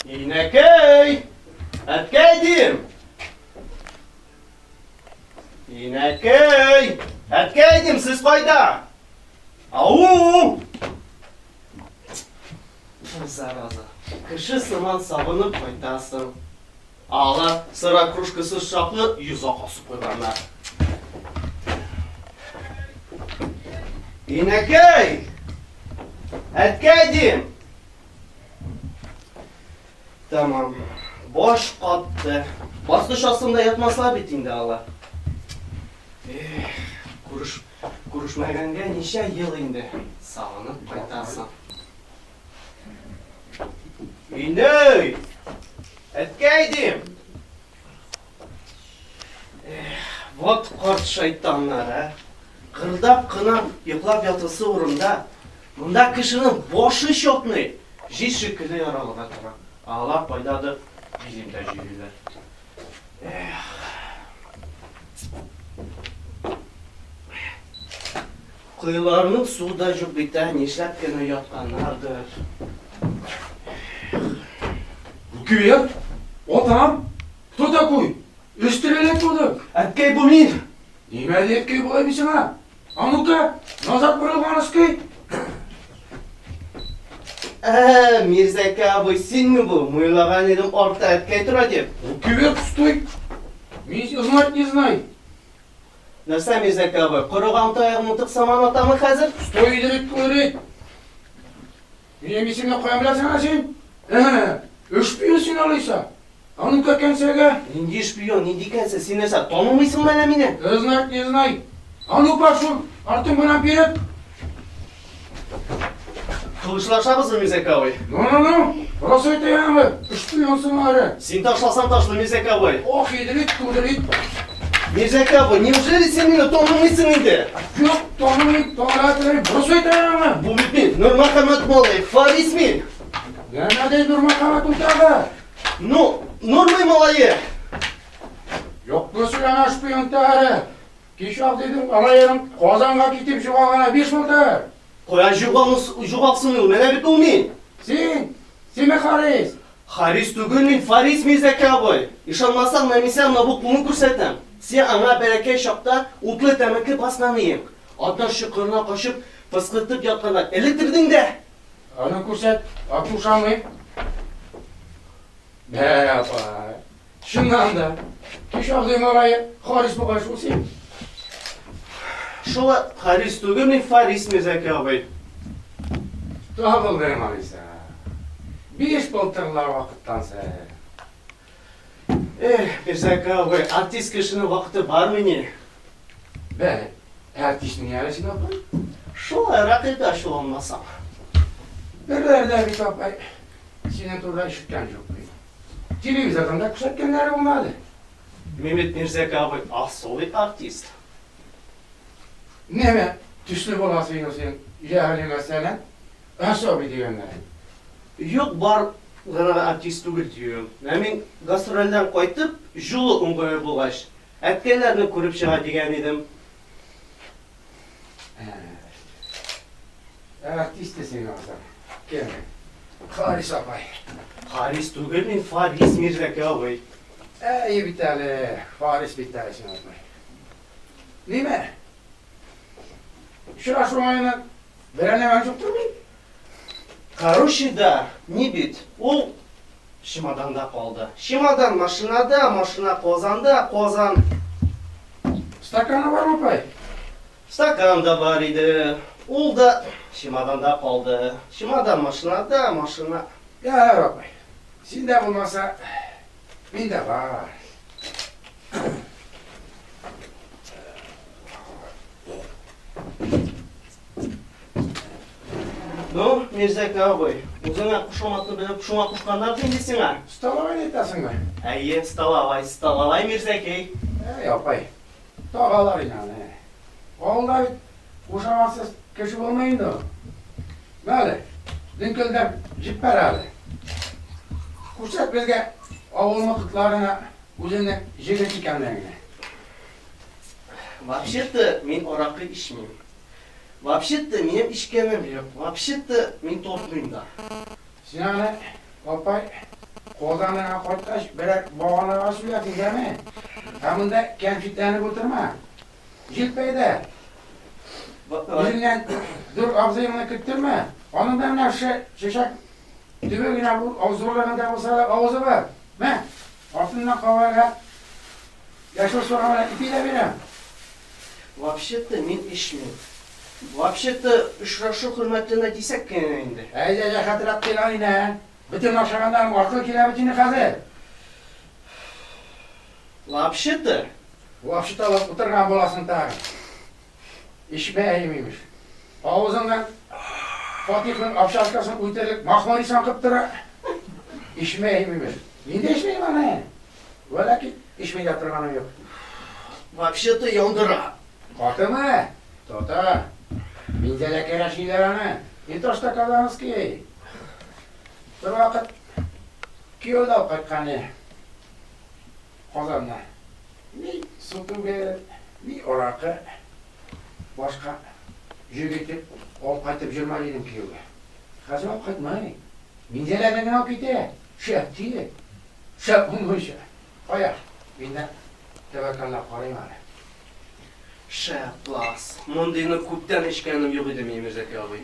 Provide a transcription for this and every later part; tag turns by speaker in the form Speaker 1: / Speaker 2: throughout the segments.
Speaker 1: Инәкәй! Әткәй дим! Инәкәй! Әткәй дим, сез кайда? Ау! Зараза. Кеше сыман сабынып кайтасың. Алар сыра кружкасы чаклы йозак асып куйганнар. Инәкәй! Әткәй дим! Тәмам. Баш катты. Баскыч астында ятмаслар бит инде алар. Эх, күреш, күрешмәгәнгә ничә ел инде. Сагынып кайтасың. Инәй! Әткәй дим! Эх, вот карт шайтаннар, ә! Гырдап кына йоклап ятасы урында, монда кешенең башы чатный, җил шикелле яралырга тора. Ә алар кайдадыр билемдә йөриләр. Эх. Коеларның суы да юк бит, ә, нишләп кенә ятканнардыр.
Speaker 2: Рукия, атам, кто такой? Өстерәләп тудым.
Speaker 1: Әткәй, бу мин.
Speaker 2: Нимә ди әткәй болай бит сиңа? А ну-ка, назад борылган өскәй.
Speaker 1: Ә, Мирзәкә абый, синме бу? Муйлаган идем, артта әткәй тора дип.
Speaker 2: Рукия, стой. Мин знать не знаю.
Speaker 1: Нәрсә, Мирзәкә абый, корыган таягыңны тыксам атамы хәзер?
Speaker 2: Стой, идрит, куйрит. Минем исемне каян беләсең әле син? Ә, шпион син алайса. А ну-ка, кәнсәгә.
Speaker 1: Нинди шпион, нинди кәнсә? Син нәрсә, танымыйсыңмы әллә мине?
Speaker 2: Знать не знай. А ну пошел, артың белән вперед.
Speaker 1: Кылычлашабызмы, Мирзәкә абый?
Speaker 2: Ну-ну-ну, рас әйтәме? Шпионсың әле.
Speaker 1: Син ташласаң ташлы, Мирзәкә абый.
Speaker 2: Ох, идрит, кудрит.
Speaker 1: Мирзәкә абый, неужели син мине танымыйсың инде?
Speaker 2: Юк, танымыйм, танырга теләмим. Рас әйтәме?
Speaker 1: Бу бит мин, Нурмөхәммәт малай, Фарис мин.
Speaker 2: Нәмә ди Нурмөхәммәт ул тагы?
Speaker 1: Ну, Нурмый малае.
Speaker 2: Юкны сөйләмә, шпион тәгәре. Кич абзыйның районын Казанга китеп югалганы биш булды.
Speaker 1: Кая югалсын ул, менә бит ул мин.
Speaker 2: Син, синме Харис?
Speaker 1: Харис түгел мин, Фарис Мирзәкә абый. Ышанмасаң, менә мин сиңа менә бу кулын күрсәтәм. Син аңа бәләкәй чакта утлы тәмәке баскан иең. Атна чокырына качып, пыскытып ятканда эләктердең дә.
Speaker 2: Аны күрсәт, ату ышанмыйм. Бә, апай. Чыннан да, кич абзый малае Харис бугай шул син.
Speaker 1: Шул Харис түгел мин, Фарис Мирзәки абый.
Speaker 2: Табылдың, алайса. Биш былтырлар вакыттан соң.
Speaker 1: Эх, Мирзәки абый, артист кешенең вакыты бармыни?
Speaker 2: Бә, артистмыни әле син, апай?
Speaker 1: Шулайрак инде, ачуланмасаң.
Speaker 2: Берләр дә бит, апай, синең турыда ишеткән юк бит. Телевизордан да күрсәткәннәре булмады.
Speaker 1: Мин бит Мирзәки абый особый артист.
Speaker 2: Нәмә төсле буласың инде син, ягъни мәсәлән, особый дигәннәре.
Speaker 1: Юк, бар гына артист түгел диюем. Менә мин гастрольдән кайтып, җулы уңгыры булгач, әткәйләрне күреп чыга дигән идем.
Speaker 2: Артист дисең алса. Кем? Харис апай.
Speaker 1: Харис түгел мин, Фарис Мирзәки абый.
Speaker 2: Әй бит әле, Фарис бит әле син, апай. Ниме? Очрашу уңаеннан берәр нәмәң юктыр бит?
Speaker 1: Короче да, ни бит, ул чемоданда калды. Чемодан машинада, машина Казанда, Казан...
Speaker 2: Стаканы бармы, апай?
Speaker 1: Стакан да бар иде. Ул да чемоданда калды. Чемодан машинада, машина...
Speaker 2: Ярар, апай. Синдә булмаса, миндә бар.
Speaker 1: Ну, Мирзәки абый, үзеңә кушаматны белеп шуңа кушканнар инде сиңа.
Speaker 2: Столовой әйтәсеңме?
Speaker 1: Әйе, столовой, столовой Мирзәкей.
Speaker 2: Әй, апай, тагалар инде аны. Авылда бит кушаматсыз кеше булмый инде ул. Мәле, деңкелдәп җиппәр әле. Күрсәт безгә авыл мокытларына үзеңнең җегет икәнлегеңне.
Speaker 1: Вообще-то мин аракы эчмим. Вообще-то минем эчкәнем юк. Вообще-то мин тотмыйм да.
Speaker 2: Син аны, апай, Казаныңа кайткач, берәр баганага сөйләрсең, яме? Ә монда кәнфитләнеп утырма. Җилпәйдә. Үзеңнән зур абзыеңны көттермә. Аның да менә шушы чәчәк төбе генә бу зурлыгында булса да авызы бар. Мә, артыннан кабарга яшел суган белән ипи дә бирәм.
Speaker 1: Вообще-то мин эчмим. Вообще-то очрашу хөрмәтенә дисәк кенә инде.
Speaker 2: Әйдә, рәхәтрәк кыйлан инде, ә? Бөтен ашаганнарың аркылы килә бит инде хәзер.
Speaker 1: Вообще-то.
Speaker 2: Вообще-то алып утырган буласың тагын. Эчмәем, имеш. Авызыңнан Фатихның общашкасын үтерлек махмыр исе аңкып тора. Эчмәем, имеш. Мин дә эчмим аны. Вәләкин эчми дә торганым юк.
Speaker 1: Вообще-то яндыра.
Speaker 2: Катымы? Тота. Минзәлә кәрәшиләр аны. Не то что казанский. Бервакыт кияүдә алып кайткан иде. Казаннан. Ни су түгел, ни аракы. Башка җөк итеп алып кайтып йөрмәр идем кияүгә. Хәзер алып кайтмый. Минзәләдән генә алып китә. Шәп тиде. Шәп булмыйча. Кая, мин дә тәвәккәлләп карыйм әле.
Speaker 1: Шәп, класс. Мондыйны күптән эчкәнем юк иде минем, Мирзәки абый.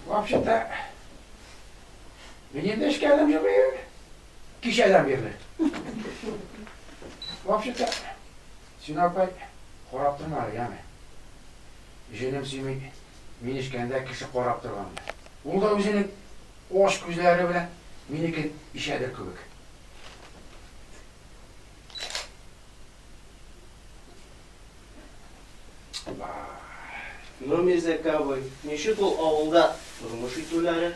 Speaker 2: Вообще-то, минем дә эчкәнем юк иде. Кичәдән бирле. Вообще-то, син, апай, карап торма әле, яме. Җенем сөйми, мин эчкәндә кеше карап торганны. Ул да үзенең ач күзләре белән минекен ишәдер кебек.
Speaker 1: Ну, Мирзәки абый, ничек ул авылда тормыш итүләре?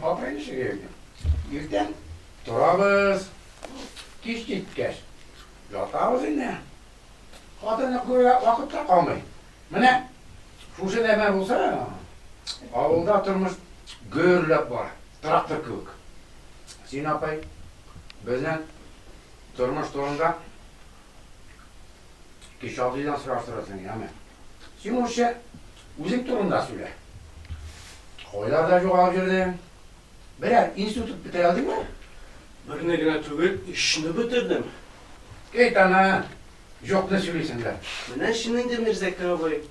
Speaker 2: Апай ничек йөрде? Иртән торабыз, кич җиткәч ятабыз инде. Хатынны күрергә вакыт та калмый. Менә шушы нәмә булса, авылда тормыш гөрләп бара, трактор кебек. Син, апай, безнең тормыш турында кич абзыйдан сораштырасың, яме. Син лучше үзең турында сөйлә. Кайларда югалып йөрдең? Берәр институт бетерә алдыңмы?
Speaker 1: Берне генә түгел, өчне бетердем.
Speaker 2: Кит ана, юкны сөйлисең дә.
Speaker 1: Менә чын инде, Мирзәки абый.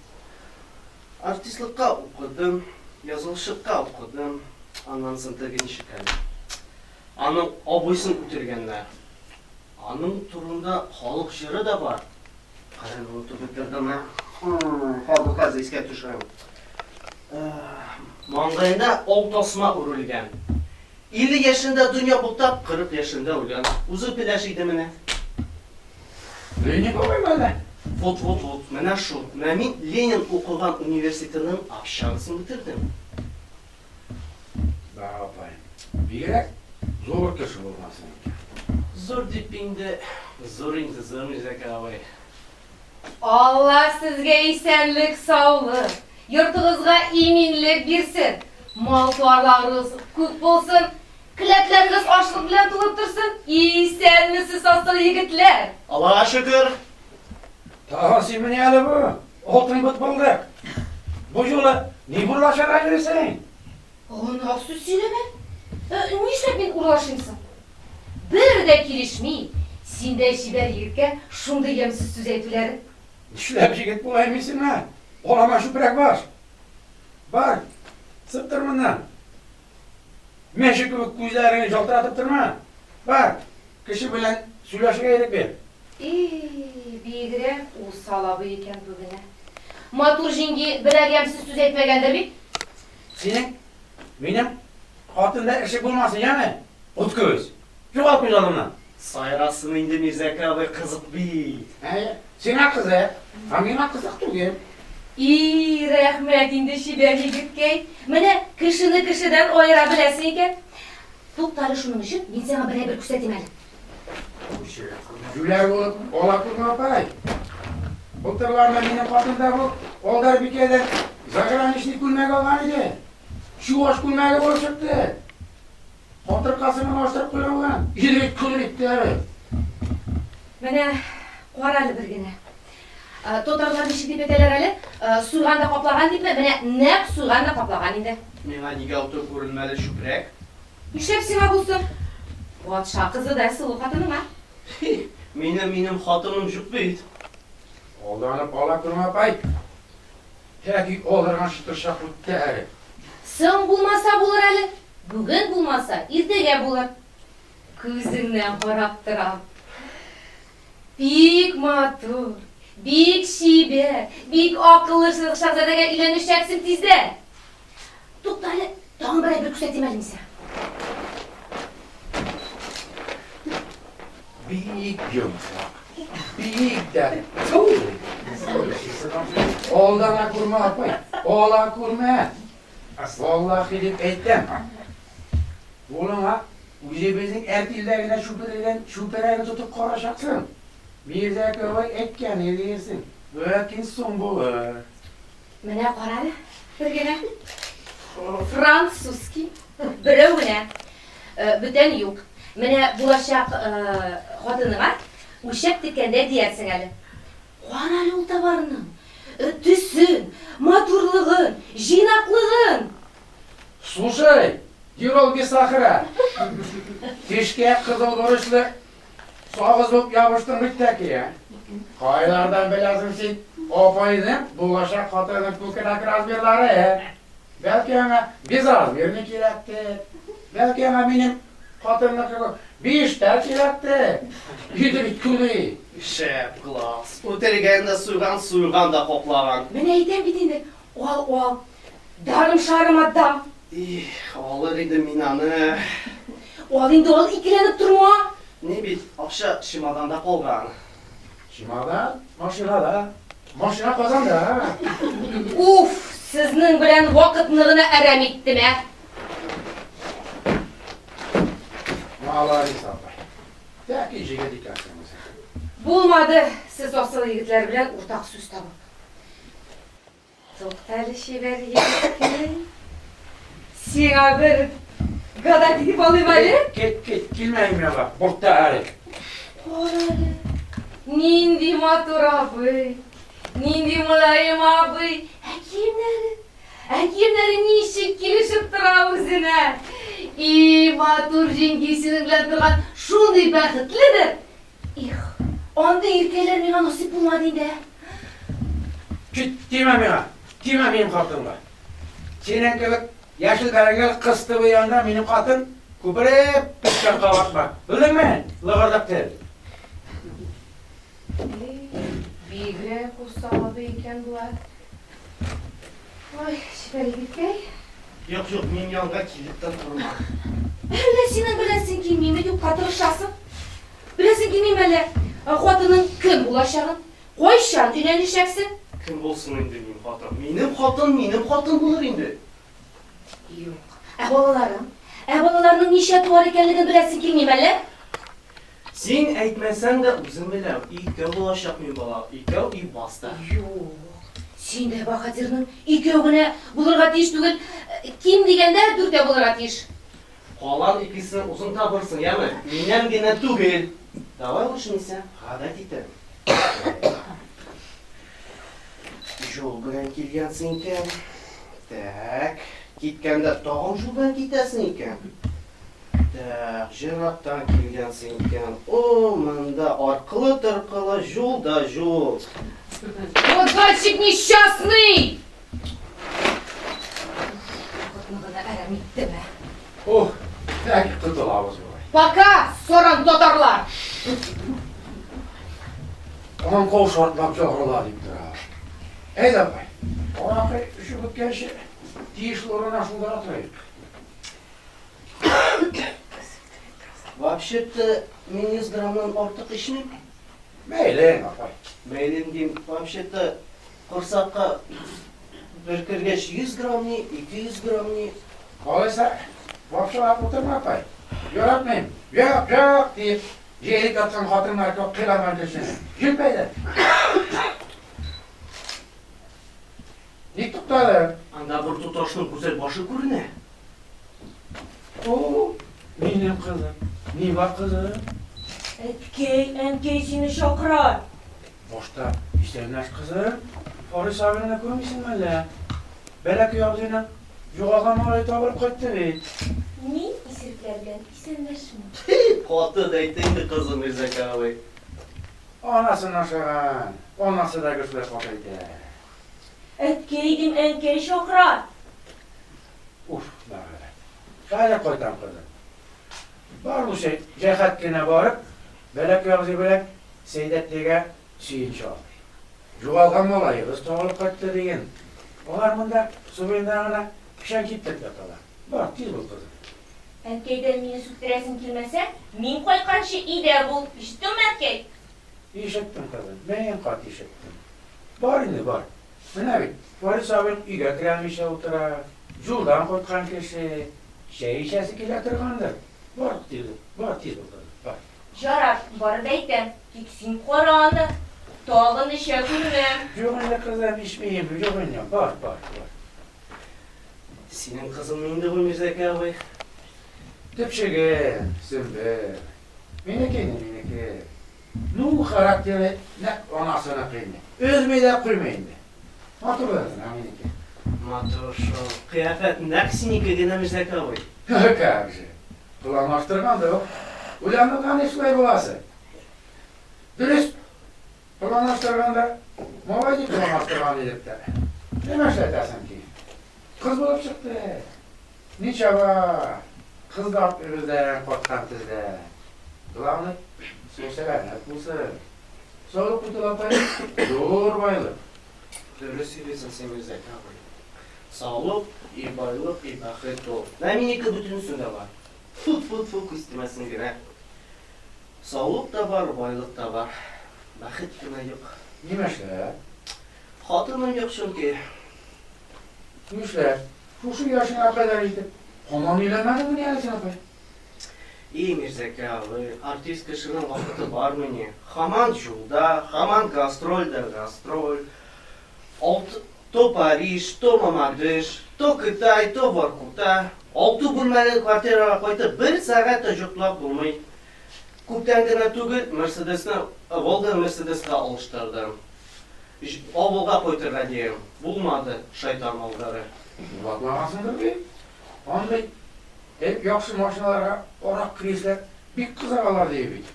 Speaker 1: Артистлыкка укыдым, язылышыкка укыдым. Аннан соң теге ничек әле. Аның абыйсын үтергәннәр. Аның турында халык җыры да бар. Хәзер онытып бетердем, ә. Хәзер, хәзер искә төшерәм. Маңгаенда ал тасма үрелгән. 50 яшендә дөнья бутап, 40 яшендә үлгән. Үзе пеләш иде менә.
Speaker 2: Ленин бабаймы әллә?
Speaker 1: Вот, вот, вот, менә шул. Менә мин Ленин укыган университетның общагасын бетердем.
Speaker 2: Да, апай. Бигрәк зур кеше булгансың икән.
Speaker 1: Зур дип инде, зур инде, зур Мирзәки абый.
Speaker 3: Алла сезгә исәнлек, саулык, йортыгызга иминлек бирсен, мал-туарларыгыз күп булсын, келәтләрегез ашлык белән тулып торсын. Исәнмесез, асыл егетләр!
Speaker 1: Аллага шөкер!
Speaker 2: Тагын синмени әле бу? Алтын бытбылдык. Бу юлы ни урлашырга йөрисең?
Speaker 3: Гөнаһ сүз сөйләмә. Нишләп мин урлашыйм соң? Бер дә килешми синдәй чибәр егеткә шундый ямьсез сүз әйтүләре.
Speaker 2: Нишләп җегет булайм мин сиңа? Алама чүпрәк баш. Бар, сыптыр моннан. Мәче кебек күзләреңне ялтыратып торма. Бар, кеше белән сөйләшергә ирек бир.
Speaker 3: И, бигрәк усал абый икән бүген, ә. Матур җиңги берәр ямьсез сүз әйтмәгәндер бит?
Speaker 2: Синең минем хатында эше булмасын, яме? Ут күз. Югал күз алдымнан.
Speaker 1: Сайрасын инде, Мирзәки абый, кызык бит.
Speaker 2: Әйе, сиңа кызык, ә миңа кызык түгел.
Speaker 3: И, рәхмәт инде, чибәр егеткәй. Менә кешене кешедән аера беләсең икән. Тукта әле шуның өчен, мин сиңа бер әйбер күрсәтим әле.
Speaker 2: Җүләр булып ала күрмә, апай. Былтырларда минем хатын да бу Алдарбикәдән заграничный күлмәк алган иде. Чуваш күлмәге булып чыкты. Катыркасын гына ачтырып куйган. Ире көл итте әле.
Speaker 3: Менә кара әле бер генә. Татарлар ничек дип әйтәләр әле? Суйган да каплаган дипме? Менә нәкъ суйган да каплаган инде.
Speaker 1: Миңа нигә утыр күренмәле чүпрәк?
Speaker 3: Нишләп сиңа булсын? Патша кызы да сылу хатыныңа.
Speaker 1: Хи, минем минем хатыным җук бит.
Speaker 2: Алданып ала күрмә, апай. Тәки алдырган шытырчак үтте әле.
Speaker 3: Соң булмаса булыр әле. Бүген булмаса, иртәгә булыр. Күзеңнән карап торам. Бик матур, бик чибәр, бик акыллы шахзадәгә өйләнешәксең тиздән. Тукта әле, тагын бер әйбер күрсәтим әле мин сиңа.
Speaker 2: Бик йомшак, бик тә Алдана күрмә, апай, ала күрмә. Валлахи дип әйтәм. Кулыңа үзебезнең әртилдә генә чүпрәген, чүпрәген тотып карачаксың. Мирзәк абый әйткән иде, ләкин соң булыр.
Speaker 3: Менә кара әле, бер генә. Французский, берәү генә. Бүтән юк. Менә булачак хатыныңа үлчәп теккәндә диярсең әле. Кара әле ул товарның төсен, матурлыгын, җыйнаклыгын.
Speaker 2: Слушай, Юрал без сахара. Тешкә кызыл борычлы сагыз булып ябыштың бит тәки, ә? Кайлардан беләсең син апайның булачак хатынның күкрәк размерлары, ә? Бәлки аңа безразмерный кирәктер. Бәлки аңа минем хатынныкы биштә кирәктер. Иде бит күли.
Speaker 1: Шәп класс. Үтергән дә суйган, суйган да каплаган.
Speaker 3: Менә әйтәм бит инде, ал, ал. Дарым-шарым отдам.
Speaker 1: Их, алыр идем мин аны.
Speaker 3: Ал инде, ал, икеләнеп торма.
Speaker 1: Ни бит, акча чемоданда калган.
Speaker 2: Чемодан машинада. Машина Казанда.
Speaker 3: Уф, сезнең белән вакытны гына әрәм иттем, ә.
Speaker 2: Молодец, апай. Тәки җегет икәнсең үзең.
Speaker 3: Булмады сез асыл егетләр белән уртак сүз табып. Туктале, чибәр егеткәй. Сиңа бер гадать итеп алыйм әле.
Speaker 2: Кит, кит, килмә миңа, бортта әле.
Speaker 3: Кара әле. Нинди матур абый. Нинди мөлаем абый. Ә киемнәре? Ә киемнәре ничек килешеп тора үзенә. И, матур җиңги синең белән торган шундый бәхетледер. Их, андый иркәләр миңа насыйп булмады инде, ә.
Speaker 2: Кит, тимә миңа, тимә минем хатынга. Синең кебек яшел бәрәңгел кыстыбый янында минем хатын күпереп пешкән кабартма. Белдеңме, лыгырдык тел.
Speaker 3: Бигрәк усал абый икән болар. Ой, чибәр егеткәй.
Speaker 1: Юк, юк, мин янга килеп тә торма.
Speaker 3: Әллә синең беләсең килмиме, юкка тырышасың? Беләсең килмиме әллә хатының кем булачагын? Кайчан өйләнешәксең?
Speaker 1: Кем булсын инде минем хатын? Минем хатын, минем хатын булыр инде.
Speaker 3: Юк. Ә балаларың? Ә балаларның ничә туар икәнлеген беләсең килмиме әллә?
Speaker 1: Син әйтмәсәң дә үзем беләм, икәү булачак мин бала, икәү и баста.
Speaker 3: Юк. Син дә баһадирның икәү генә булырга тиеш түгел, ким дигәндә дүртәү булырга тиеш.
Speaker 1: Калган икесен үзең табырсың, яме? Миннән генә түгел. Давай лучше мин сиңа гадәт итәм. Җул белән килгәнсең икән. Так, киткәндә тагын җул белән китәсең икән. Так, җырактан килгәнсең икән. О, монда аркылы-торкылы җул да җул.
Speaker 3: Подвальщик несчастный! Вакытны гына әрәм иттем, ә.
Speaker 2: Ох, так котылабыз болай.
Speaker 3: Пока, саран татарлар!
Speaker 2: Аңкау шартлап ягыла дип тора. Әйдә, апай, аракы эчеп беткәнче, тиешле урынына шунда торыйк.
Speaker 1: Вообще-то мин 100 граммнан артык эчмим.
Speaker 2: Мәйлең, апай.
Speaker 1: Мәйлең дим, вообще-то корсакка бер кергәч 100 грамм ни, 200 грамм ни.
Speaker 2: Алайса, вапшалап утырма, апай. Яратмыйм. Юк, юк, диеп, җәелеп яткан хатыннар кебек кыйланган кешене. Җилпә әйдә. Ник туктадың?
Speaker 1: Анда бер туташның гүзәл башы күренә.
Speaker 2: О, минем кызым. Ни бар, кызым?
Speaker 4: Әткәй, әнкәй сине чакыра.
Speaker 2: Башта исәнләш, кызым. Фарис абыйны күрмисеңме әллә? Бәләкәй абзыйның югалган малае табылып кайтты бит.
Speaker 4: Мин исерекләр белән исәнләшмим.
Speaker 1: Каты да әйтте инде, кызым, Мирзәкә абый.
Speaker 2: Анасын ашаган, анасы да гел шулай каты әйтә.
Speaker 4: Әткәй дим, әнкәй чакыра.
Speaker 2: Уф, мәгъфирәт. Хәзер кайтам, кызым. Бар лучше җәһәт кенә барып, Бәләкәй абзый белән Сәйдәтлегә сөенче алмый. Югалган малаегыз табылып кайтты диген. Алар монда су буенда гына печән киптереп яталар. Бар, тиз бул, кызым.
Speaker 4: Әнкәйдән мине сүктерәсең килмәсә, мин кайтканчы өйдә бул. Ишеттеңме, әткәй?
Speaker 2: Ишеттем, кызым, мең кат ишеттем. Бар инде, бар. Менә бит, Фарис абыең өйгә керә алмыйча утыра. Юлдан кайткан кеше. Чәй эчәсе килә торгандыр. Бар, тиз, бар, тиз бул, кызым, бар.
Speaker 4: Ярар, барып әйтәм. Тик син кара аны, тагын эчә күрмә.
Speaker 2: Юк инде, кызым, эчмим, юк инде. Бар, бар, бар.
Speaker 1: Синең кызыңмы инде бу, Мирзәкә абый?
Speaker 2: Төпчегем, Сөмбел. Минеке инде, минеке. Ну, характеры нәкъ анасыныкы инде. Өзми дә куймый инде. Матур да гына минеке.
Speaker 1: Матур шул. Кыяфәт нәкъ синеке генә, Мирзәкә абый.
Speaker 2: Как же. Планлаштырган да ук. Уйланылган эш шулай буласы. Дөрес, планлаштырганда малай дип планлаштырган идек тә. Нимә эшләтәсең ки? Кыз булып чыкты. Ничава, кыз да атлый бездән, каткан тездән. Главный, сау-сәламәт булсын. Саулык бит ул, апай, зур байлык.
Speaker 1: Дөрес сөйлисең син, Мирзәкә абый. Саулык и байлык и бәхет ул. Менә минеке бөтенесе дә бар. Тфу-тфу-тфу, күз тимәсен генә. Саулык та бар, байлык та бар. Бәхет кенә юк.
Speaker 2: Нимәшләп?
Speaker 1: Хатыным юк чөнки.
Speaker 2: Нишләп? Шушы яшеңә кадәр җитеп, һаман өйләнмәдеңмени әле син, апай?
Speaker 1: И, Мирзәкә абый, артист кешенең вакыты бармыни? Һаман юлда, һаман гастроль дә гастроль. Алты, то Париж, то Мамадыш, то Кытай, то Воркута. Алты бүлмәле квартирага кайтып, бер сәгать тә йоклап булмый. Күптән генә түгел, Мерседесны Волга Мерседеска алыштырдым. Авылга кайтырга дим, булмады, шайтан алгыры.
Speaker 2: Урлатмагансыңдыр бит? Андый яхшы машиналарга арак-кризләр бик кызыгалар ди бит.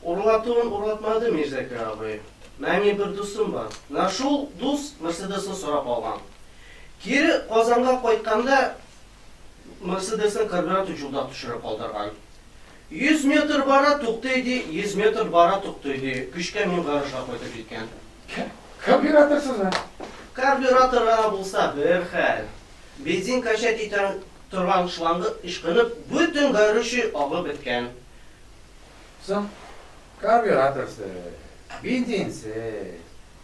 Speaker 1: Урлатуын урлатмады, Мирзәкә абый. Менә минем бер дусым бар. Менә шул дус Мерседесны сорап алган. Кире Казанга кайтканда Мерседесның карбюратор юлда төшереп калдырган. 100 метр бара, туктый ди, 100 метр бара, туктый ди. Көчкә минем гаражга кайтып җиткән.
Speaker 2: Карбюраторсызмы?
Speaker 1: Карбюратор гына булса бер хәл. Бензин качать итә торган шлангы ычкынып, бөтен горючий агып беткән.
Speaker 2: Соң, карбюраторсыз, бензинсыз,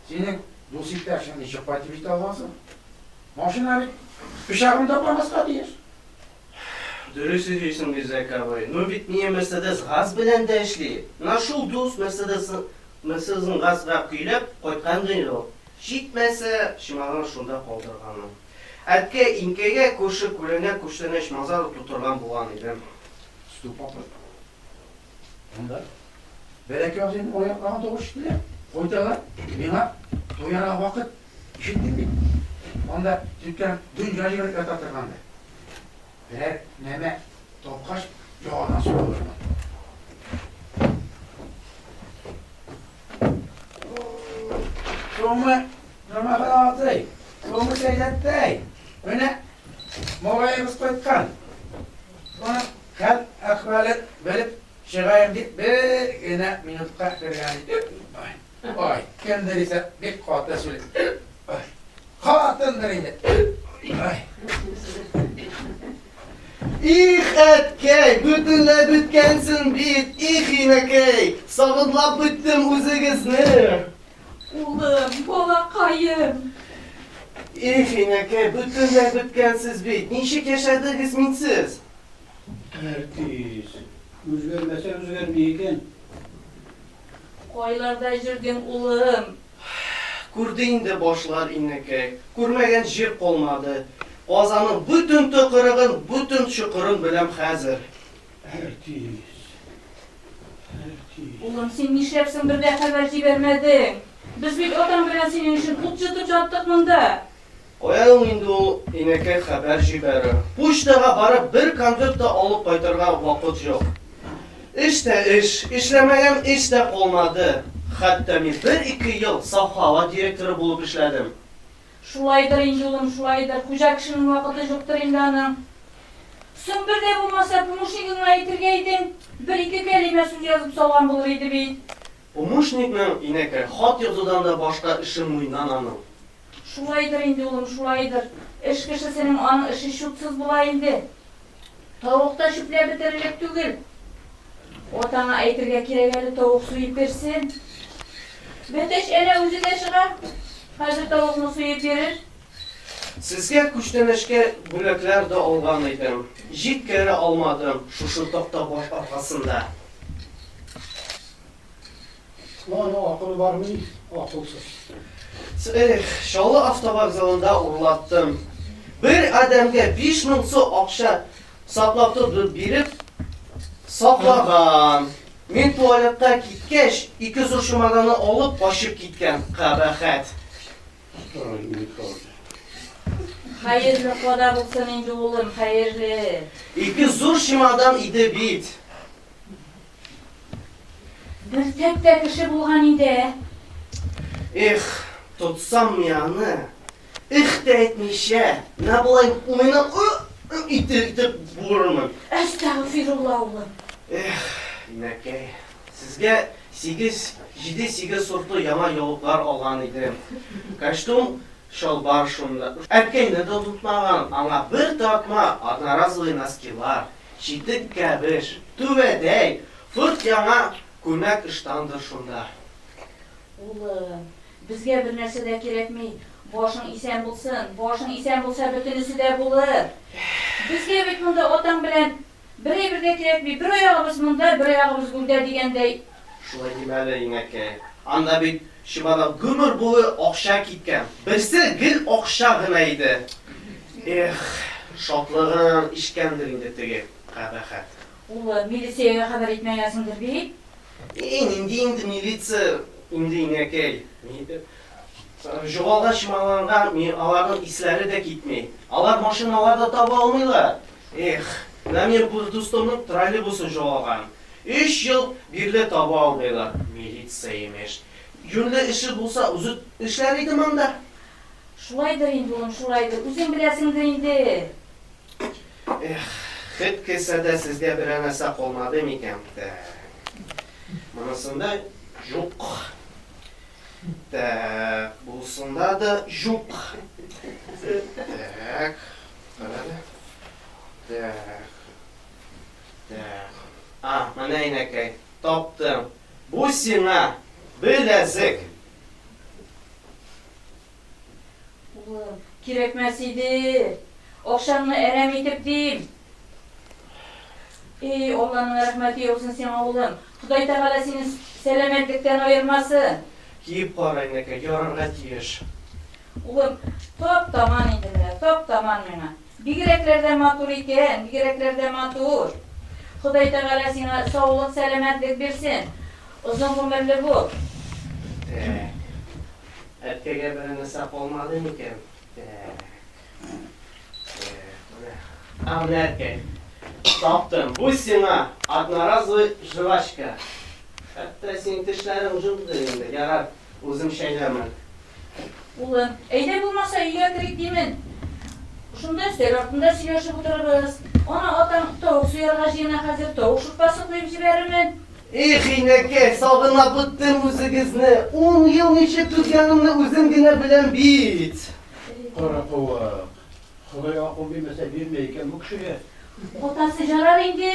Speaker 2: синең дус иптәшең ничек кайтып җитә алган соң? Машина бит пычагын тапламаска тиеш.
Speaker 1: Дөрес сөйлисең, Мирзәк абый. Ну бит минем Мерседес газ белән дә эшли. Менә шул дус Мерседесын Мерседесын газга көйләп кайткан ди ул. Җитмәсә, чемодан шунда калдырганмын. Әткәй, инкәйгә, күрше-күләнгә күчтәнәч мазар тутырган булган идем.
Speaker 2: Стоп, апа. Монда бәләкәй абзыйның аяклаган тавыш ишетелә. Кайталар, миңа туярга вакыт. Ишеттем бит. Анда җиткән дөнья җибәреп ята торгандыр. Берәр нәмә тапкач, яңадан сугылырмын. Шуңмы, Нурмәхәт абзый, шуңмы Сәйдәттәй? Менә малаебыз кайткан. Шуның хәл әхвәлен белеп чыгаем дип бер генә минутка кергән идем. Ай, ай, кемдер исә бик каты сөйли. Ай, хатындыр инде. Ай.
Speaker 1: Их, әткәй, бөтенләй беткәнсең бит, их, инәкәй, сагынлап беттем үзегезне.
Speaker 3: Улым, балакаем.
Speaker 1: Их, инәкәй, бөтенләй беткәнсез бит, ничек яшәдегез минсез?
Speaker 5: Әртис, үзгәрмәсә үзгәрми икән.
Speaker 3: Кайларда йөрдең, улым?
Speaker 1: Күрде инде башлар, инәкәй. Күрмәгән җир калмады. Казанның бөтен тыкрыгын, бөтен чокырын беләм хәзер.
Speaker 5: Әртис. Әртис.
Speaker 3: Улым, син нишләп соң бер дә хәбәр җибәрмәдең? Без бит атаң белән синең өчен ут йотып яттык монда.
Speaker 1: Кая ул инде ул, инәкәй, хәбәр җибәрү. Почтага барып бер конверт та алып кайтырга вакыт юк. Эш тә эш, эшләмәгән эш тә калмады. Хәтта мин бер-ике ел Саф һава директоры булып эшләдем.
Speaker 3: Шулайдыр инде, улым, шулайдыр. Хуҗа кешенең вакыты юктыр инде аның. Соң бер дә булмаса, помощнигыңа әйтергә идең, бер-ике кәлимә сүз язып салган булыр иде бит.
Speaker 1: Помощникның, инәкәй, хат язудан да башка эше муеннан аның.
Speaker 3: Шулайдыр инде, улым, шулайдыр. Эш кешесенең аның эше чутсыз була инде. Тавык та чүпләп бетерерлек түгел. Атаңа әйтергә кирәк әле, тавык суеп бирсен. Бәтәч әнә үзе дә чыга. Хәзер тавыкны суеп бирер.
Speaker 1: Сезгә күчтәнәчкә бүләкләр дә алган идем. Җиткерә алмадым шушы такта баш аркасында.
Speaker 5: Моның акылы бармыни? Акылсыз.
Speaker 1: Эх, Чаллы автовокзалында урлаттым. Бер адәмгә 5000 сум акча саклап тотып биреп саклаган. Мин туалетка киткәч, ике зур чемоданны алып качып киткән, кабахәт.
Speaker 3: Хәерле кода булсын инде, улым, хәерле.
Speaker 1: Ике зур чемодан иде бит.
Speaker 3: Бер тәк тә кеше булган инде, ә?
Speaker 1: Эх, тотсам мин аны, эх тә әйтмичә, менә болай муенын итеп итеп буырмын.
Speaker 3: Әстәгъфирулла, улым.
Speaker 1: Эх, инәкәй, сезгә сигез, җиде-сигез сортлы яңа яулыклар алган идем. Костюм, чалбар шунда. Әткәйне дә онытмаган, аңа бер тартма одноразовый носкилар, читек кәбеш, түбәтәй, фырт яңа күлмәк-ыштандыр шунда.
Speaker 3: Улым, безгә бер нәрсә дә кирәкми. Башың исән булсын, башың исән булса, бөтенесе дә булыр. Безгә бит монда атаң белән бер әйбер дә кирәкми. Бер аягыбыз монда, бер аягыбыз гүрдә дигәндәй.
Speaker 1: Шулай димә әле, инәкәй. Анда бит чемодан гомер буе акча киткән. Берсе гел акча гына иде. Эх, шатлыгын эчкәндер инде теге кабахәт.
Speaker 3: Улым, милициягә хәбәр итмәгәнсеңдер бит?
Speaker 1: И, нинди инде милиция инде, инәкәй. Жогалган чемоданга аларның исләре дә китми. Алар машиналар да таба алмыйлар. Эх, менә минем бу дустымның троллейбусы жогалган. Өч ел бирле таба алмыйлар. Милиция имеш. Юньле эше булса, үзе эшләр иде монда.
Speaker 3: Шулайдыр инде, улым, шулайдыр. Үзең беләсеңдер инде.
Speaker 1: Эх, хет кесәдә сезгә берәр нәрсә калмады микән? Так. Монысында юк. Так, бусында да юк. Так, кара әле. Так. Так. А, менә инәкәй, таптым. Бу сиңа беләзек.
Speaker 3: Улым, кирәкмәс иде. Акчаңны әрәм итеп дим. Эй, Алланың рәхмәте яусын сиңа, улым. Ходай Тәгалә сине сәламәтлектән аермасын.
Speaker 1: Киеп кара, инәкәй, ярарга тиеш.
Speaker 3: Улым, тап-таман инде менә, тап-таман миңа. Бигрәкләр дә матур икән, бигрәкләр дә матур. Ходай Тәгалә сиңа саулык, сәламәтлек бирсен. Озын гомерле бул.
Speaker 1: Так. Әткәйгә берәр нәрсә калмады микән? Так. Так, менә. А, менә әткәй. Таптым. Бу сиңа одноразовый жвачка. Хәтта синең тешләрең җуктыр инде. Ярар, үзем чәйнәрмен.
Speaker 4: Улым, әйдә булмаса өйгә керик димен. Шунда өстәл артында сөйләшеп утырырбыз. Ана атаң тавык суярга җыена хәзер, тавык шурпасы куеп җибәрермен.
Speaker 1: Их, инәкәй, сагына беттем үзегезне. Ун ел ничек түзгәнемне үзем генә беләм бит.
Speaker 5: Кара куык. Ходай акыл бирмәсә, бирми икән бу кешегә.
Speaker 4: Атасы җарар инде.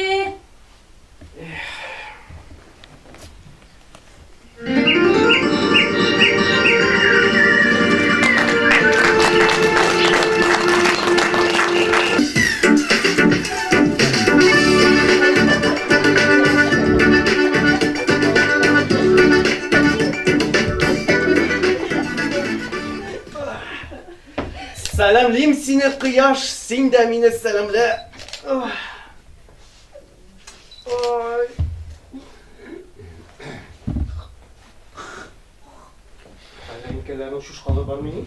Speaker 1: Сәламлим сине, кояш, син дә мине сәламлә. Ой. Әллә инкәләрнең шушкалы бар мени?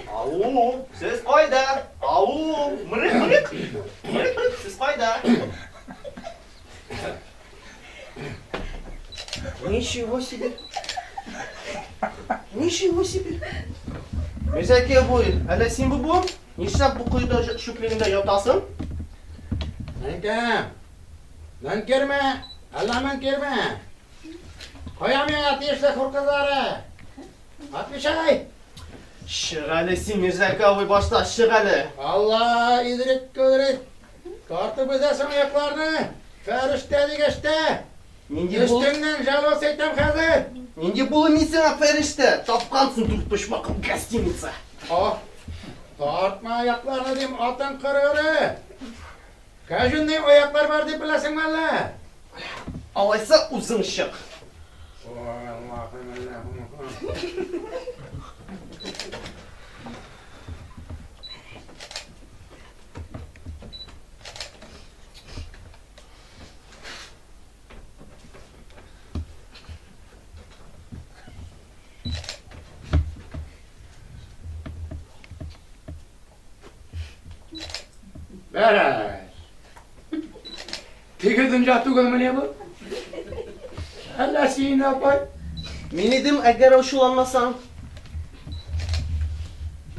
Speaker 1: Ау, сез кайда? Ау, мырык, мырык. Мырык, мырык, сез кайда? Ничего себе. Ничего себе. Мирзәки абый, әллә син бу бу? Нишләп бу коеда чүплегендә ятасың?
Speaker 2: Әнкәм, мөнкирме, әллә мөнкирме? Кая миңа тиешле хур кызлары? Отвечай!
Speaker 1: Чык әле син, Мирзәки абый, башта чык әле.
Speaker 2: Алла, изрек күзрек, тартып өзәсең аякларны, фәрештә дигәч тә.
Speaker 1: Нинди бул?
Speaker 2: Өстеңнән жалоба әйтәм хәзер.
Speaker 1: Нинди булым мин сиңа фәрештә? Тапкансың дүртпочмаклы гостиница.
Speaker 2: Ах, тартма аякларны дим, атың кыргыры. Кәҗүнни аяклар бар дип беләсеңме әллә?
Speaker 1: Алайса үзең чык.
Speaker 2: Ой, Аллаһым, Аллаһым. Бәрәс. Теге дөнья түгелмени бу? Әллә син, апай?
Speaker 1: Мин идем, әгәр ачуланмасаң.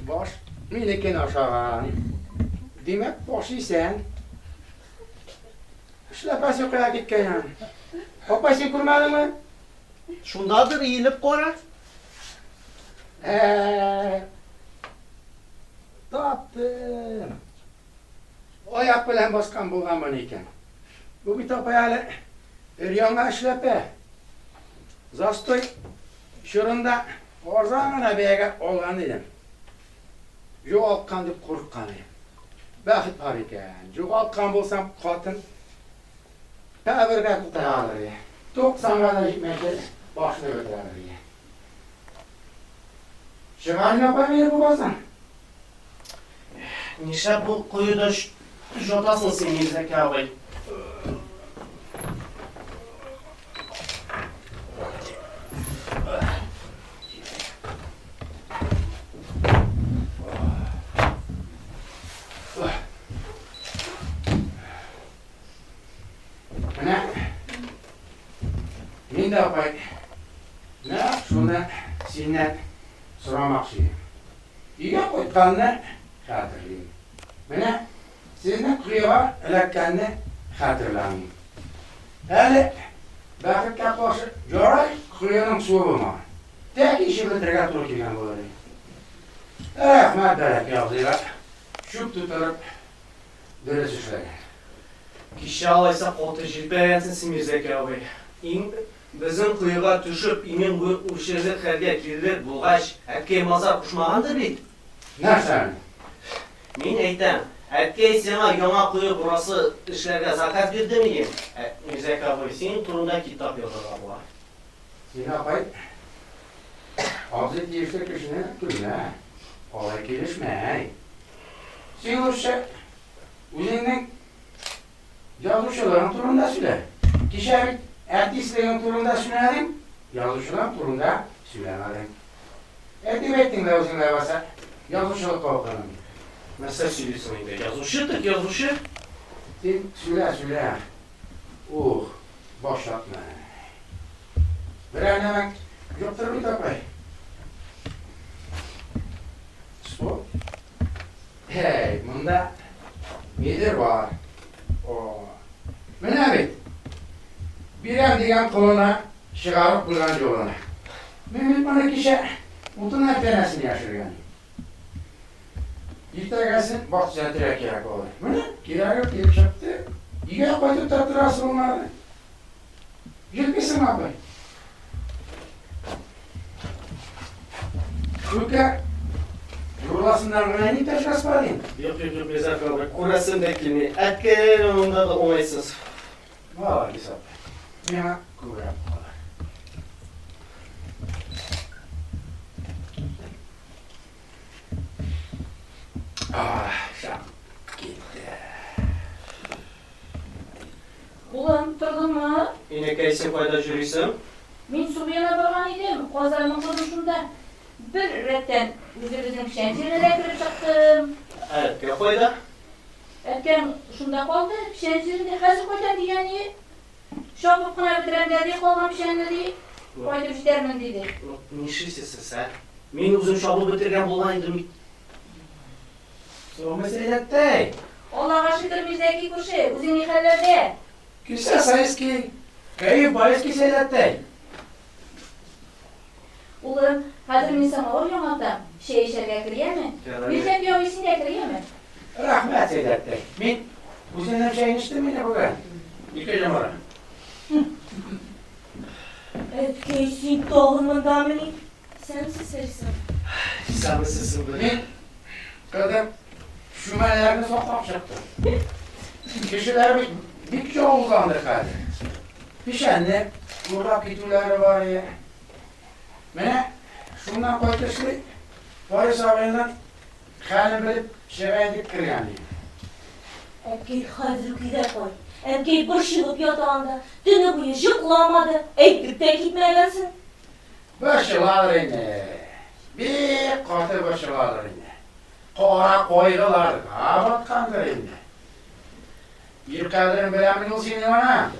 Speaker 2: Баш минекен ашаган. Димәк, баш исән. Эшләпәсе кая киткән? Апай, син күрмәдеңме?
Speaker 1: Шундадыр, иелеп кара.
Speaker 2: Ә, таптым. Аяк белән баскан булганмын икән. Бу бит апай әле өр-яңа эшләпә. Застой чорында арзан гына бәягә алган идем. Югалткан дип курыккан идем. Бәхет бар икән. Югалткан булсам, хатын кабергә тутыра алыр иде. Туксанга да җитмәсә, башны бетерә алыр иде. Чыгар апай мине бу баздан.
Speaker 1: Нишләп бу коеда жатасың син, Мирзәки абый?
Speaker 2: Менә мин дә апай, нәкъ шуны синнән сорамакчы идем. Өйгә кайтканны хәтерлим. Менә сезнең коега эләккәнне хәтерләмим. Әле, бәхеткә каршы, ярай коеның суы булмаган. Тәки эчеп бетерергә туры килгән булыр иде. Рәхмәт Бәрәкә абзыйга, чүп тутырып дөрес эшләгән.
Speaker 1: Кичә алайса каты җилпәгәнсең син, Мирзәки абый. Иң безнең коега төшеп, имин үлчәрлек хәлгә килерлек булгач, әткәй мазар кушмагандыр бит?
Speaker 2: Нәрсәне?
Speaker 1: Мин әйтәм, әткәй сиңа яңа кое бурасы эшләргә заказ бирдемени? Ә, Мирзәки абый, синең турында китап язарга була.
Speaker 2: Син, апай, абзый тиешле кешене көлмә. Алай килешмәй. Син лучше үзеңнең язучылыгың турында сөйлә. Кичә бит артистлыгың турында сөйләдең. Язучылар турында сөйләмәдең. Әйтеп әйттең дә үзең ләбаса, язучылыкка укыдым дип.
Speaker 1: Нәрсә сөйлисең инде? Язучы тек язучы.
Speaker 2: Син сөйлә, сөйлә. Ух, баш ятмый. Берәр нәмәң юктыр бит, апай? Стоп. Һәй, монда нидер бар. О, менә бит. Бирәм дигән колына, чыгарып куйган юлына. Мин бит моны кичә утын әфтәнәсен яшергән идем. Иртәгәсен баш төзәтергә кирәк булды. Менә кирәге килеп чыкты. Өйгә кайтып та торасы булмады. Җилписең, апай. Күкә юрласыннан гына ни тәш господин?
Speaker 1: Юк, юк, юк, Мирза абый, күрәсем дә килми. Әткәй янында да уңайсыз.
Speaker 2: Молодец, апай. Миңа күбрәк калыр. Ах, шап китте.
Speaker 4: Улым, тордыңмы?
Speaker 1: Инәкәй, син кайда җөрисең?
Speaker 4: Мин су буена барган идем, казарның кызы шунда. Бер рәттән үзебезнең печән җиренә дә кереп чыктым.
Speaker 1: Ә әткә кайда?
Speaker 4: Әткәң шунда калды, печән җирендә. Хәзер кайтам дигән ие. Чабып кына бетерәм дә, ди, калган печәнне, ди. Кайтып җитәрмен, диде.
Speaker 1: Ну, нишлисез сез, ә? Мин үзем чабып бетергән булган идем бит.
Speaker 2: Саумы, Сәйдәттәй!
Speaker 4: Аллага шөкер, Мирзәки күрше, үзең ни хәлләрдә?
Speaker 2: Кесә сайский, кәеф байский, Сәйдәттәй!
Speaker 4: Улым, хәзер мин самавыр яңартам, чәй эчәргә кер, яме? Мирзәки абый, син дә кер, яме?
Speaker 2: Рәхмәт, Сәйдәттәй. Мин үземнең чәйне эчтем инде бүген. Ике йомры.
Speaker 6: Әткәй, син тагын мондамыни? Исәнмесез, Фәрис абый.
Speaker 1: Исәнмесез, Сөмбел.
Speaker 2: Мин, кызым, чүмәләрне саклап чыктым. Кешеләр бит бик явызландыр хәзер. Печәнне урлап китүләре бар иде. Менә шуннан кайтышлый Фарис абыйның хәлен белеп чыгайын дип кергән идем.
Speaker 6: Әткәй хәзер үк өйгә кайт. Әнкәй борчылып ята анда. Төне буе җокламады. Әйтеп тә китмәгәнсең.
Speaker 2: Борчыладыр инде. Бик каты борчыладыр инде. Кара кайгыларга баткандыр инде. Ир кадерен беләмени ул синең анаң?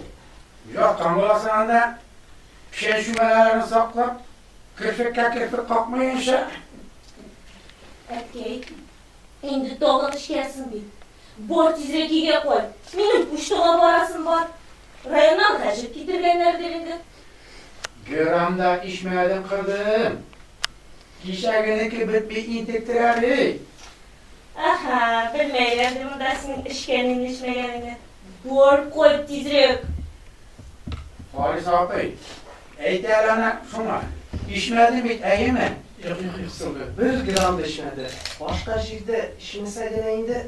Speaker 2: Яткан буласың анда, печән чүмәләләрен саклап, керфеккә керфек какмыенча.
Speaker 6: Әткәй, инде тагын эчкәнсең бит. Бар тизрәк өйгә кайт. Минем почтага барасым бар. Районнан гәҗит китергәннәрдер инде.
Speaker 2: Грамм да эчмәдем, кызым. Кичәгенеке бетми интектерә бит.
Speaker 6: Әһә, белмәйләрдер монда синең эчкәнеңне, эчмәгәнеңне. Бар, кайт тизрәк.
Speaker 2: Харис абый, әйт әле ана шуңа. Эчмәдем бит, әйеме?
Speaker 1: Юк, юк, юк, Сөмбел, бер грамм да эчмәде. Башка җирдә эчмәсә генә инде.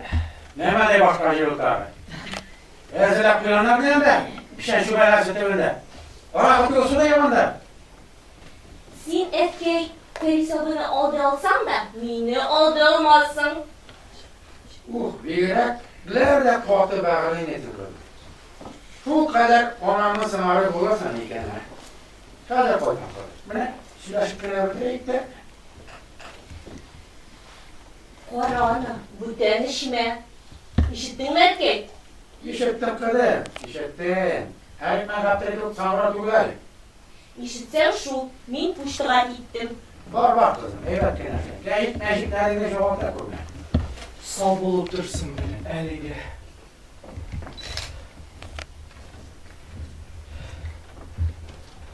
Speaker 2: Нәмә ди башка җир ул тагы? Әзерләп куйганнар белән дә, печән чүмәләсе төбендә. Аракы түгел, су да юк анда.
Speaker 6: Син, әткәй, Фәрис абыйны алдый алсаң да, мине алдый алмассың.
Speaker 2: Ух, бигрәкләр дә каты бәгырен итеп куйды. Шулкадәр анаңны сыңары булырсың икән, ә? Хәзер кайтам, кызым. Менә сөйләшеп кенә бетерәек тә.
Speaker 6: Кара аны, бүтән эчмә. Ишеттеңме, әткәй?
Speaker 2: Ишеттем, кызым, ишеттем. Әрекмән Гаптерек үк саңгырау түгел әле.
Speaker 6: Ишетсәң шул, мин почтага киттем.
Speaker 2: Бар, бар, кызым, әйбәт кенә эшлә. Гәҗит мәҗитләреңне югалта күрмә.
Speaker 1: Сау булып торсын әлегә.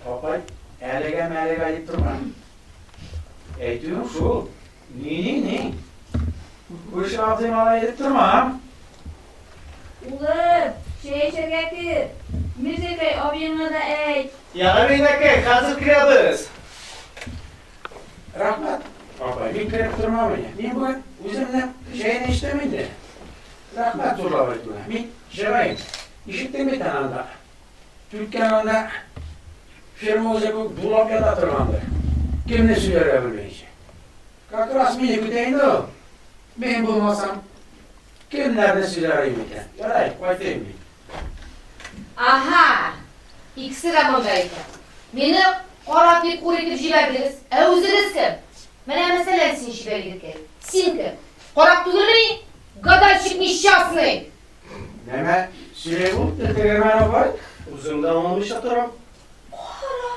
Speaker 2: Апай, әлегә мәлегә дип торма. Әйтүем шул. Ни-ни-ни. Күрше абзый малай дип тормам.
Speaker 4: Улым, чәй эчәргә кер. Мирзәкәй абыеңа да әйт.
Speaker 1: Ярар, инәкәй, хәзер керәбез.
Speaker 2: Рәхмәт, апай, мин кереп тормам инде. Мин бүген үземнең чәйне эчтем инде. Рәхмәт зурлап әйтүгә. Мин чыгайм. Ишеттең бит анда. Түткән анда ферма үзе күк дулап ята торгандыр. Кемне сөйләргә белмәенчә. Как раз мине көтә инде ул. Мин булмасам, кемнәрне сөйләр идем икән? Ярай, кайтыйм мин.
Speaker 3: Аһа! Икесе дә монда икән. Мине Карак дип хур итеп җибәрдегез. Ә үзегез кем? Менә мәсәлән син, чибәр егеткәй. Син кем? Карак түгелмени? Гадальщик несчастный!
Speaker 2: Нәмә сөйли бу, тегермән апай?
Speaker 1: Үзем дә аңламыйча торам.
Speaker 3: Кара,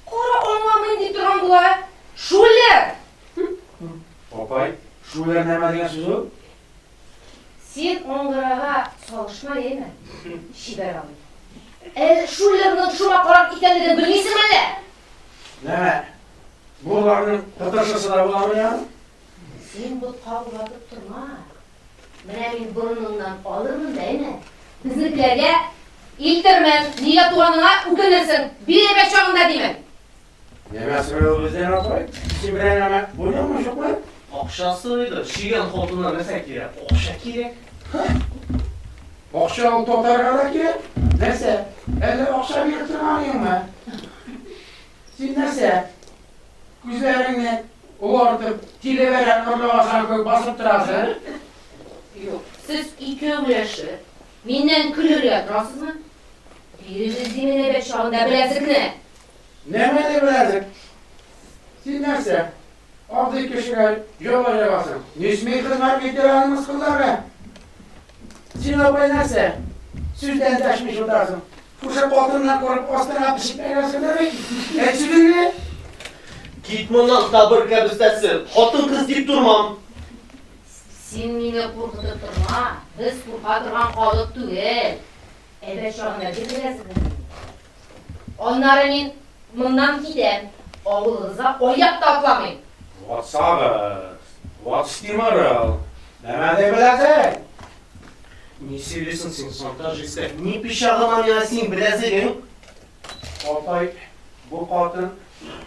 Speaker 3: кара аңламыйм дип торган була, ә? Шулер!
Speaker 2: Апай, шулер нәмә дигән сүз ул?
Speaker 3: Син аңгырага салышма, яме, чибәр абый. Әле шулерның шума карак икәнлеген белмисеңме әллә?
Speaker 2: Нәмә, боларның тытышысы да буламыни аның?
Speaker 3: Син ботка уратып торма. Менә мин борыныңнан алырмын да, әнә, безнекеләргә илтермен, нигә туганыңа үкенерсең, бир әйбәт чагында, димен.
Speaker 2: Нәмә сорый ул бездән, апай? Син берәр нәмә буйдыңмы, юкмы?
Speaker 1: Акча сорыйдыр, чигән хатыннан нәрсә кирәк? Акча кирәк.
Speaker 2: Акча ул татарга да кирәк. Нәрсә, әллә акча биреп торганыеңмы? Син нәрсә, күзләреңне олартып, тилебәрәк орлык ашаган кебек басып торасың?
Speaker 3: Юк, сез икәүләшеп, миннән көлергә торасызмы? Бирегез димен әйбәт чагында беләзекне!
Speaker 2: Нәмә дип беләзек? Син нәрсә, андый кешегә яла ябасың? Не смей хезмәт ветераны мыскылларга! Син, апай, нәрсә, сүздән дәшми утырасың? Шушы катыннан курып астыңа пешекмәгәнсеңдер бит? Әйт сүзеңне!
Speaker 1: Кит моннан, табыр кәбестәсе! Хатын-кыз дип тормам!
Speaker 3: Син мине куркытып торма, без курка торган халык түгел. Әйбәт чагында бир беләзегеңне. Аннары мин моннан китәм, авылыгызга аяк та атламыйм.
Speaker 2: Ватсагыз, ватстимырыл, нәмә дип беләсең?
Speaker 1: Ни сөйлисең син, шантажистка? Ни пычагыма миңа синең беләзегең?
Speaker 2: Апай, бу хатын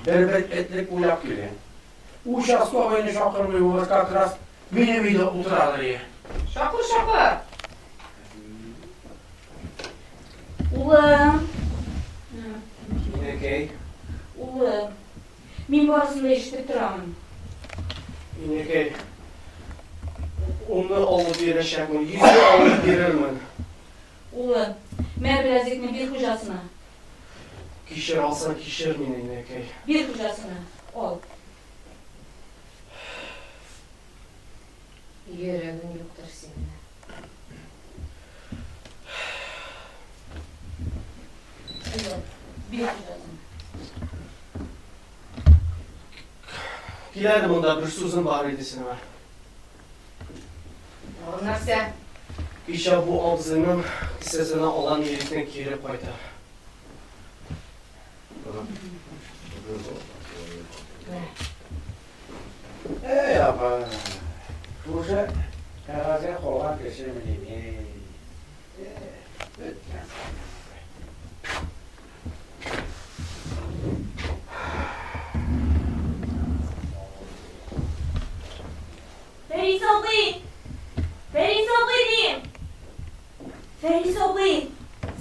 Speaker 2: бер-бер этлек уйлап килгән. Участковыйны чакырмый ул как раз минем өйдә утырадыр ие.
Speaker 3: Чакыр, чакыр.
Speaker 4: Улым.
Speaker 1: Инәкәй.
Speaker 4: Улым. Мин барысын да ишетеп торамын.
Speaker 1: Инәкәй. Унны алып бирәчәкмен, йөзне алып бирермен.
Speaker 4: Улым, мә беләзекне бир хуҗасына.
Speaker 1: Кичер алсаң, кичер мине, инәкәй.
Speaker 4: Бир хуҗасына, ал.
Speaker 3: Йөрәгең юктыр синең.
Speaker 4: Улым, бир хуҗасына.
Speaker 1: Кил әле монда, бер сүзем бар иде сиңа.
Speaker 3: Тагын нәрсә?
Speaker 1: Кичә бу абзыйның кесәсенә алган егетне кире кайтар.
Speaker 2: Әй, апа, шушы кәгазьгә калган кешемени мин? Беткән.
Speaker 6: Фәрис абый! Фәрис абый дим! Фәрис абый,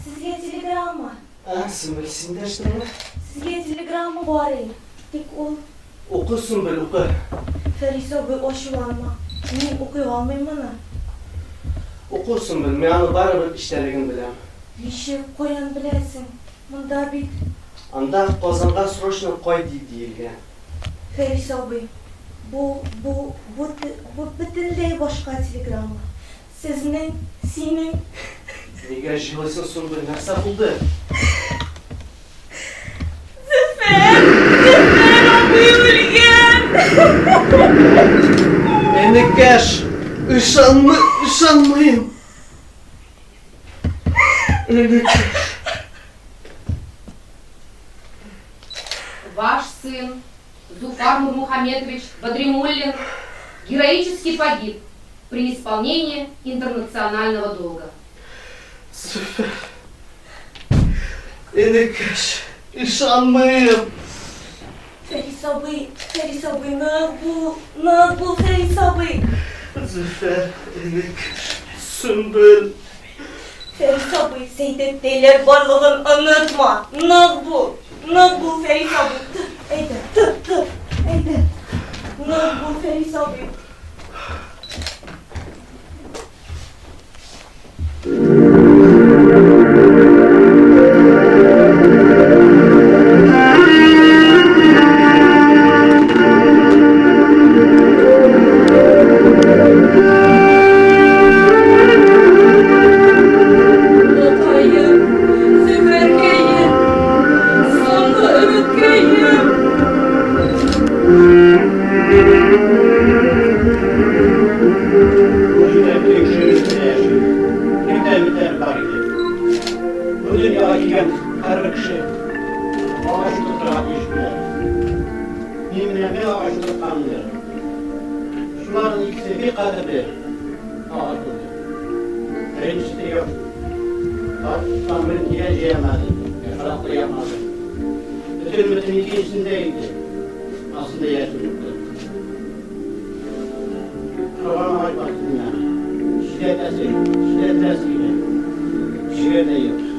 Speaker 6: сезгә телеграмма.
Speaker 1: Ә, Сөмбел, син дәштеңме?
Speaker 6: Сезгә телеграмма бар и, тик ул...
Speaker 1: Укы, Сөмбел, укы.
Speaker 6: Фәрис абый, ачуланма, мин укый алмыйм моны.
Speaker 1: Укы, Сөмбел, мин аны барыбер эчтәлеген беләм.
Speaker 6: Ничек, каян беләсең? Монда бит.
Speaker 1: Анда Казанга срочно кайт дип диелгән.
Speaker 6: Фәрис абый, бу, бу, бу, бу бөтенләй башка телеграмма. Сезнең, синең.
Speaker 1: Нигә җылыйсың, Сөмбел, нәрсә булды?
Speaker 6: Зөфәр, Зөфәр абый үлгән!
Speaker 1: Энекәш, ышанмый, ышанмыйм. Энекәш.
Speaker 3: Ваш сын Зуфар Нурмухаметович Бадримуллин героически погиб при исполнении интернационального долга.
Speaker 1: Зөфәр. Энекәш, ышанмыйм.
Speaker 6: Фәрис абый, Фәрис абый, нык бул, нык бул, Фәрис абый.
Speaker 1: Зөфәр, энекәш, Сөмбел.
Speaker 6: Фәрис абый, Сәйдәттәйләр барлыгын онытма. Нык бул, нык бул, Фәрис абый. Тор, әйдә, тор, тор, әйдә. Нык бул, Фәрис абый.
Speaker 5: Бер кеше агач утыртырга тиеш була. Мин менә бер агач утыртканмындыр. Шуларның икесе бик кадерле агач булды. Беренчесе йорт. Тамырын тирән җәямады, яфраклы yapmadı. Бөтен өметем икенчесендә иде. Аслында яшен тотты. Торган агач басты дөньяны. Чиләтәсе, чиләтәсе килә. Җир дә юк.